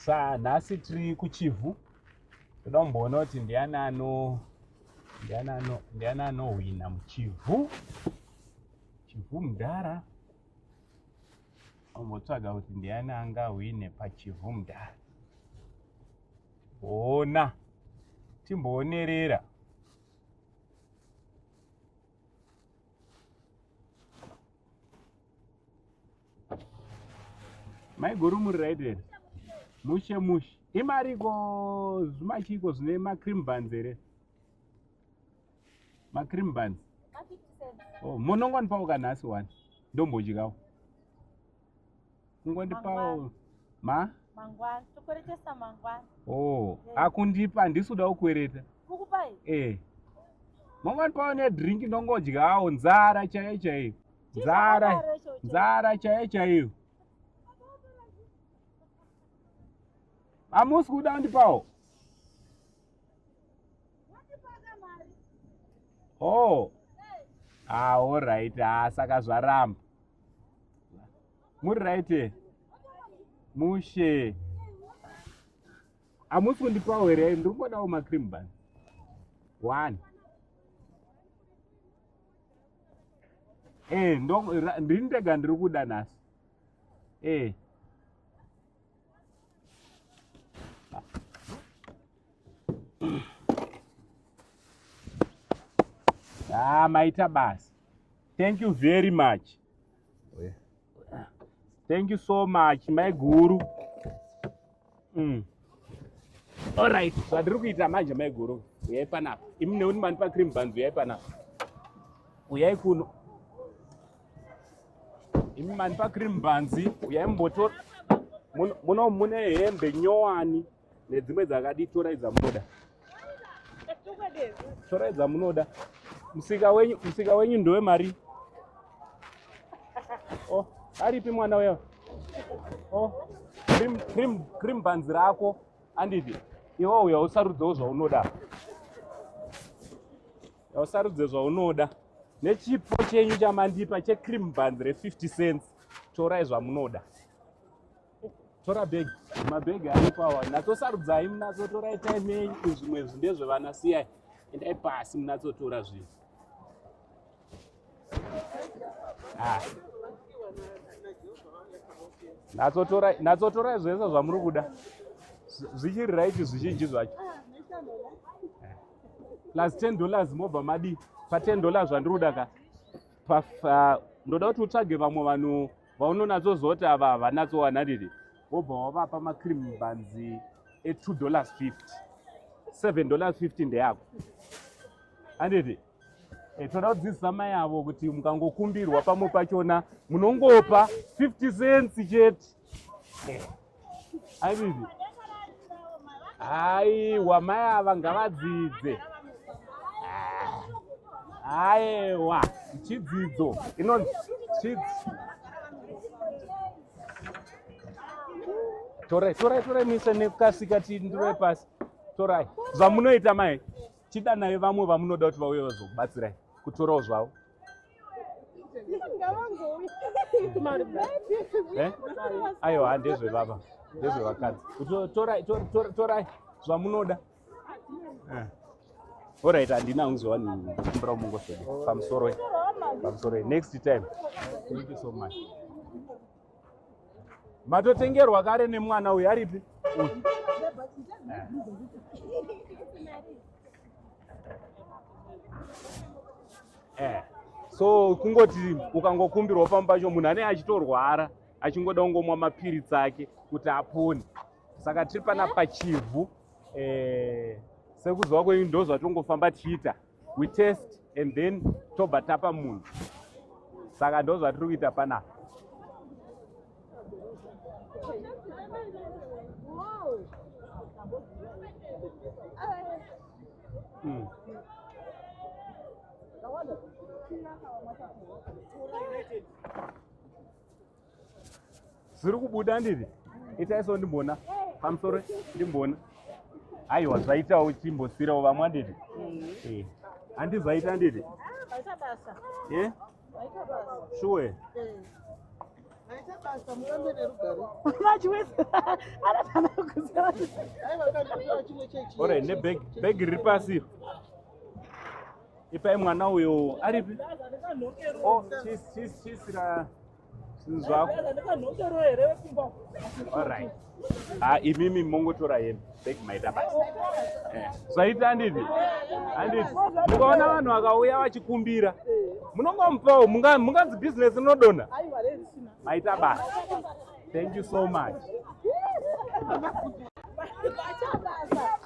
Sa nhasi tiri kuChivhu. Toda kumboona kuti ndiani ano ndiani ano ndiani anohwina muChivhu. Chivhu mudhara. Ombotsvaga kuti ndiani angahwine paChivhu mudhara. Ona. Timboonerera. Maiguru muri right here? Mushe mushe. Imariko zvimachiko zvine macream buns here? Macream buns. Oh, munongondipawo kanhasi one. Ndombodyawo. Kungondipawo ma? Mangwana. Tokweretesa mangwana. Oh, akundipa handisi kuda kukwereta. Kukupai? Eh. Mongondipawo nedrink ndongodyawo nzara chaiyo chaiyo. Nzara nzara chaiyo chaiyo. Hamusi kuda kundipawo? Oh. Ah, all right. Ah, saka zvaramba. Muri right here? Mushe. Hamusi kundipawo here? Ndiri kungodawo macream bun. One. Eh, ndo ndini ndega ndiri kuda nhasi. Eh. Ah, maita basa. Thank you very much. Thank you so much, my guru. All right, zvandiri kuita manje mai guru, uyai panapa. Imi nekuti mandipa cream buns, uyai panapa. Uyai kuno. Imi mandipa cream buns, uyai mumbotora. Muno mune hembe nyowani nedzimwe dzakadi, torai dzamunoda. Torai dzamunoda. Musika wenyu, musika wenyu ndowe mari. Oh, aripi mwana uya? Oh, cream, cream, cream buns rako anditi iwe uya usarudzewo zvaunoda. Usarudze zvaunoda. Nechipo chenyu chamandipa che cream buns re 50 cents. Torai zvamunoda. Tora bag, mabhegi aripo awa. Natsosarudzai munatsotora time yenyu, zvimwe izvi ndezvevana siyai. Endai pasi munatsotora zvinhu. Ah. Natsotorai, natsotorai zvese zvamuri kuda. Zvichiri right zvizhinji zvacho. Plus 10 dollars mobva madi. Pa 10 dollars zvandiri kuda ka. Pa ndoda kuti utsvage vamwe vanhu vaunonatsoziva kuti ava havanatsowana riri wobva wavapa macream buns e 2 dollars 50 7 dollars 50 ndeyako handiti e, toda kudzidzisa mai avo kuti mukangokumbirwa pamwe pachona munongopa 50 cents chete handiti aiwa mai ava ngavadzidze aiwa chidzidzo inonzi chidzidzo torai torai torai muise nekukasika tindiroi pasi torai zvamunoita mai chidanai vamwe vamunoda kuti vauye vazokubatsirai kutorawo zvavo Eh? Aiwa ndezvevava ndezvevakadzi. Torai torai zvamunoda. Eh. Alright, handina kunzwa kumbira mungosvede pamusoro pamusoro next time. Thank you so much. Matotengerwa kare nemwana uyu aripi? Uyu. Eh. So kungoti ukangokumbirwa pamba pacho munhu ane achitorwara achingoda kungomwa mapiritsi ake kuti apone. Saka tiri pana pachivhu eh, sekuziva kwenyu ndo zvatongofamba tichiita we test and then tobva tapa munhu. Saka ndo zvatiri kuita panapa. Zviri kubuda ndiri itai so ndimbona pamusoro ndimbona aiwa zvaitawo chimbosirawo vamwe anditi eh, handi zvaita anditi eh? Sure. Maita basa murambe nerugare. Vachiwedzera anotana kuziva. Aiwa kandipiwa chimwe chechi. Alright, nebag bag riri pasi iro. Ipai mwana uyo aripi? Oh, chisira zvinhu zvako. Alright. Ah, imimi mongotora hembe. Bag maita basa. Eh, zvaita handiti? Handiti. Mukaona vanhu vakauya vachikumbira, munongomupawo munganzi business rinodonha. Maita basa. Thank you so much. Maita basa.